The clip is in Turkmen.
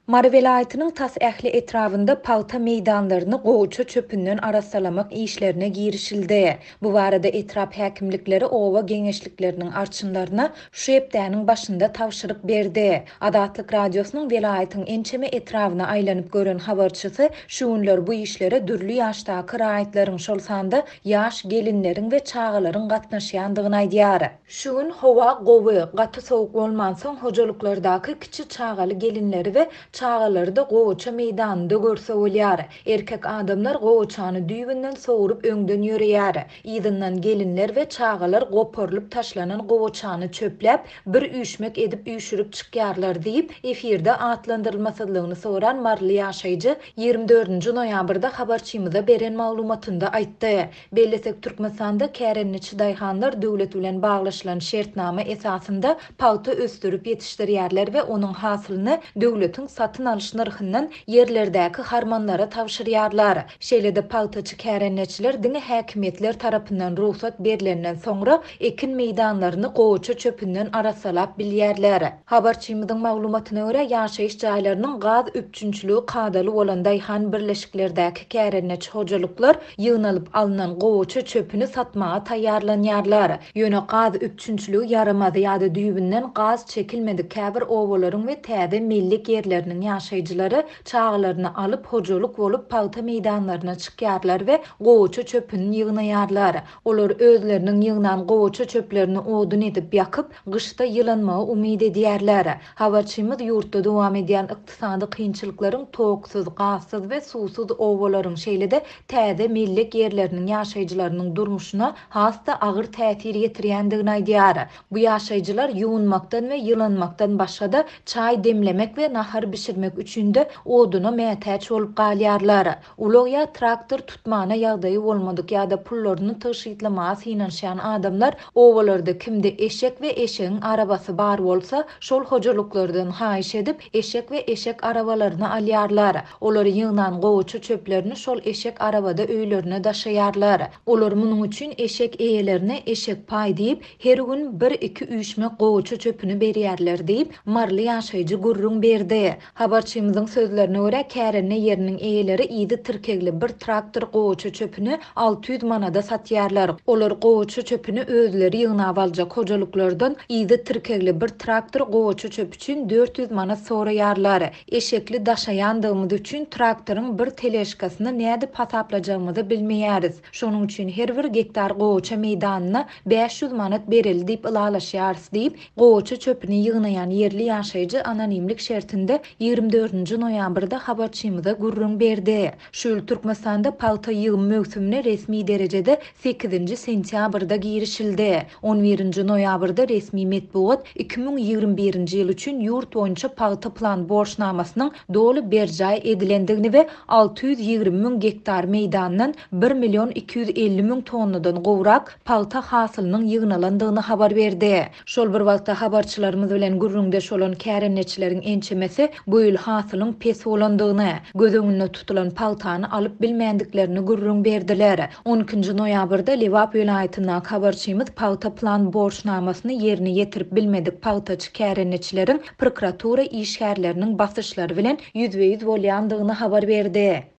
Mary welaýatynyň tas ähli etrabynda pagta meýdanlaryny gowaça çöpünden arassalamak işlerine girişildi. Bu barada etrap häkimlikleri oba geňeşlikleriniň arçynlaryna şu hepdäniň başynda tabşyryk berdi. Azatlyk Radiosynyň welaýatyň ençeme etrabyna aýlanyp gören habarçysy şu günler bu işlere dürli ýaşdaky raýatlaryň, şol sanda ýaş gelinleriň we çagalaryň gatnaşýandygyny aýdýar. Şu gün howa gowy, gaty sowuk bolmansoň hojalyklardaky kiçi çagaly gelinleri we çagalary-da gowaça meýdanynda görse bolýar. Erkek adamlar gowaçany düýbünden sogrup öňden ýöreýär. Yzyndan gelinler we çagalar goparylyp taşlanan gowaçany çöpläp, bir üýşmek edip üýşürip çykýarlar diýip, efirde atlandyrylmasyzlygyny soran maryly ýaşaýjy 24-nji noýabrda habarçymyza beren maglumatynda aýtdy. Bellesek, Türkmenistanda kärendeçi daýhanlar döwlet bilen baglaşylan şertnama esasynda pagta ösdürip ýetişdirýärler we onuň hasylyny döwletiň satyn alyş nyrhyndan ýerlerdäki harmanlara tabşyrýarlar. Şeýle-de pagtaçy kärendeçiler diňe häkimiýetler tarapyndan rugsat berlenden soňra ekin meýdanlaryny gowaça çöpünden arassalap bilýärler. Habarçymyzyň maglumatyna görä, ýaşaýyş jaýlarynyň gaz üpjünçiligi kadaly bolan daýhan birleşiklerdäki kärendeçi hojalyklar ýygnalyp alnan gowaça çöpüni satmaga taýýarlanýarlar. Ýöne gaz üpjünçiligi ýaramaz ýa-da düýbünden gaz çekilmedik käbir obalaryň we täze mellek ýerleriniň ýaşaýjylary çagalaryny alyp, hojalyk bolup pagta meýdanlaryna çykýarlar we gowaça çöpüni ýygnaýarlar. Olar özleriniň ýygnan gowaça çöplerini odun edip ýakyp, gyşda ýylanmagy umyt edýärler. Habarçymyz ýurtda dowam edýän ykdysady kynçylyklaryň toksuz, gazsyz we suwsuz obalaryň, şeýle-de täze mellek ýerleriniň ýaşaýjylarynyň durmuşyna has-da agyr täsir ýetirýändigini aýdýar. Bu ýaşaýjylar ýuwunmakdan we ýylanmakdan başga-da, çaý demlemek we nahar bişirmek üçin-de oduna mätäç bolup galýarlar. Ulag ýa traktor tutmana ýagdaýy bolmadyk ýa-da pullaryny tygşytlamaga synanyşýan adamlar obalarda kimde eşek we eşegiň arabasy bar bolsa, şol hojalyklardan haýyş edip, eşek we eşek arabalaryny alýarlar. Olar ýygnan gowaça çöplerini şol eşek arabada öýlerine daşaýarlar. Olar munuň üçin eşek eýelerine eşek paý diýip, her gün bir-iki üýşmek gowaça çöpüni berýärler diýip, maryly ýaşaýjy gürrüň berdi. Habarçymyzyň sözlerine görä, kärende ýeriniň eýeleri yzy tirkegli bir traktor gowaça çöpüni 600 manada satýarlar. Olar gowaça çöpüni özleri ýygnap aljak hojalyklardan yzy tirkegli bir traktor gowaça çöpi üçin 400 manat soraýarlar. Eşekli daşaýandygymyz üçin traktoryň bir teležkasyny nädip hasaplajagymyzy bilmeýäris. Şonuň üçin her bir gektar gowaça meýdanyna 500 manat bereli diýip ylalaşýarys diýip, Gowaça çöpüni ýygnaýan ýerli ýaşaýjy anonimlik şertinde 24-nji noýabrda habarçymyza gürrüň berdi. Şu ýyl Türkmenistanda pagta ýygym möwsümine resmi derejede sekizinji sentýabrda girişildi. On birinji noýabrda resmi metbugat 2021-nji ýyl üçin ýurt boýunça pagta plan borçnamasynyň doly berjaý edilendigini we 620 müň gektar meýdandan bir million 250 müň tonnadan gowrak pagta hasylynyň ýygnalandygyny habar berdi. Şol bir wagtda habarçylarymyz bilen gürrüňdeş bolan kärendeçileriň ençemesi bu ýyl hasylyň pes bolandygyny, göz öňünde tutulan pagtany alyp bilmändiklerini gürrüň berdiler. On ikinji noýabrda Lebap welaýatyndaky habarçymyz pagta plan borçnamasyny ýerine ýetirip bilmedik pagtaçy kärendeçileriň prokuratura işgärleriniň basyşlary bilen ýüzbe-ýüz bolýandygyny habar berdi.